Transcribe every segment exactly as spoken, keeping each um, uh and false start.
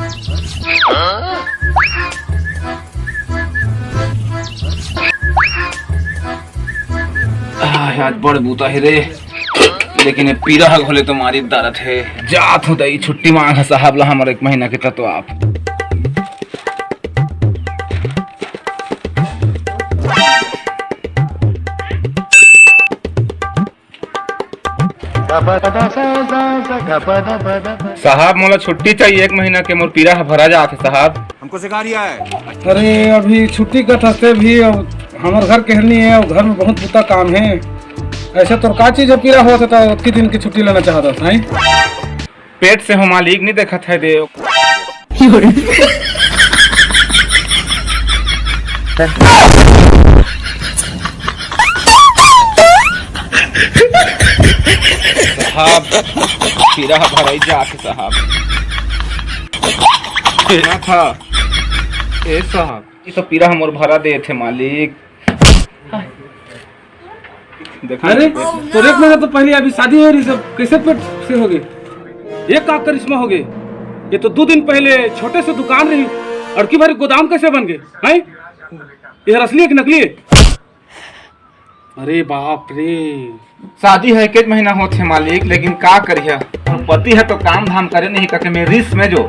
आह, आज बड़ बूता हे रे, लेकिन ये पीरा ह घोले तो मारी दरद हे। जात हूँ दई, छुट्टी मांग साहब ला हमर एक महीना के, त तो आप साहब, मोला छुट्टी चाहिए एक महीना के, मोर पीरा ह भरा जात हे साहब। हमको सिखा रिया है। अरे, अभी छुट्टी का था, से भी अब हमर घर के हरनी है, और घर में बहुत बुता काम है। ऐसे तोर का चीज है, पीरा होत है तो अतकी दिन की छुट्टी लेना चाहत हस, हैं? पेट से हो मालिक, नहीं देखत है देव। साहब, पीरा ह भराई जात हे साहब। ना था। ए साहब, ये तो पीरा ह मोर भरा देत हे मालिक। देखा अरे, ना? तो एक महीना तो पहले अभी शादी हो रही, सब कैसे पेट से हो गए? ये का करिश्मा हो गए? ये तो दो दिन पहले छोटे से दुकान रही, अड़की भरी गोदाम कैसे बन गए? हैं? ये असली है कि नकली है? अरे बाप रे। शादी है, एक महीना होत हे मालिक, लेकिन का करिया, और पति है तो काम धाम करे नहीं, कके मैं रिस में जो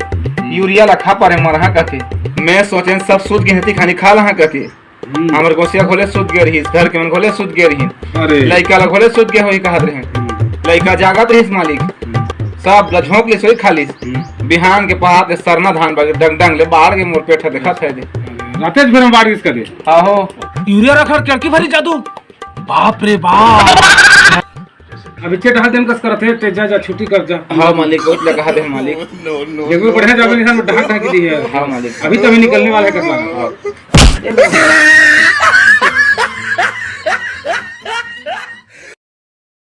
यूरिया ला खा परे मरहा कके, मैं सोचेन सब सूत गे हती, खानी खा लहा कके। हम्म। हमर गोसिया घोले सूत गे रहिस, घर के मन घोले सूत गे रहिन। अरे। लइका ला घोले सूत गे होही कहत रहे। हम्म। लइका जागत रहिस मालिक। हम्म। सब ला झोंक लिस, वही खा लिस। हम्म। बिहान के पहाड़ के सरना धान बागे डंग डंग ले बाढ़ के मोर पेट ह देखत है दे। अरे, रातेश फिर हम बाढ़ किसका दे? आहो। यूरिया रखा और क्या की भारी जादू। बाप रे बाप। अभी चेट हाथ दिन कस करत है, ते जा, जा, छुट्टी कर जा। हाँ मालिक, बहुत लगा दे मालिक। देखो बढ़िया जावे निशान में ढाक ढाक दी है। हाँ मालिक। अभी तभी निकलने वाला है कसला। हाँ।